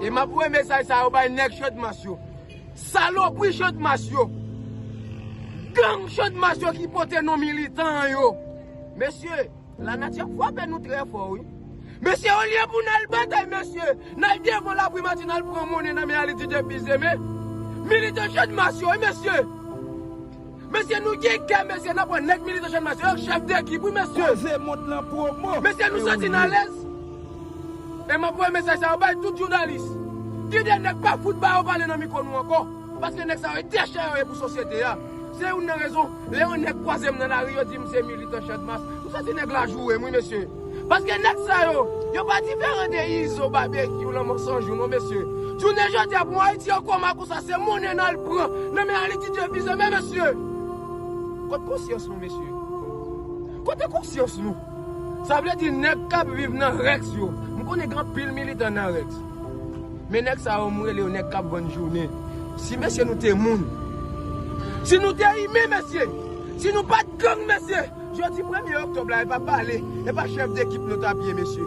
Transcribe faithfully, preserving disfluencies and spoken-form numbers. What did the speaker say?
E m ap voye mesaj sa yo bay nèg Chandmas yo. Salopri Chandmas yo. Gang Chandmas yo ki pote non militan yo. Mesye, lanati ap frape nou trè fò, wi. Mesye, olye pou n al batay, mesye, n al devan laprimati, n al pran monnen nan men Alix Didier Bizeme. Militan Chandmas yo, wi, mesye. Mesye, nou gen kè, mesye, n ap pran nèg militan Chandmas yo, chèf dekip, wi, mesye. Koze mond lan pwomo. Mesye, nou santi n alèz. E m ap voye mesaj sa yo bay tout jounalis. Gen de nèg pa fout ba yo pale nan mikwo nou ankò. Paske nèg sa yo e dechè yo ye pou sosyete a. Se youn nan rezon, lè yon nèg kwaze m nan lari, yo di m se militan Chandmas. M santi nèg la joure m, wi, mesye. Paske nèg sa yo, yo pa diferan de Izo, Babekyou, Lanmò San Jou, non, mesye. Jounen jodi a, pou Ayiti an koma konsa, se monnen n al pran nan men Alix Didier Bizeme, mesye. Kot konsyans nou, mesye? Kote konsyans nou? Sa vle di nèg k ap viv nan Rex yo. M konnen gen anpil militan nan Rex. Men nèg sa yo, m rele yo nèg k ap vann jounen. Si mesye nou te moun, si nou te imen, mesye, si nou pa t gang, mesye, jodi premye oktòb la, e pa pale, e pa chèf dekip nou t ap ye, mesye.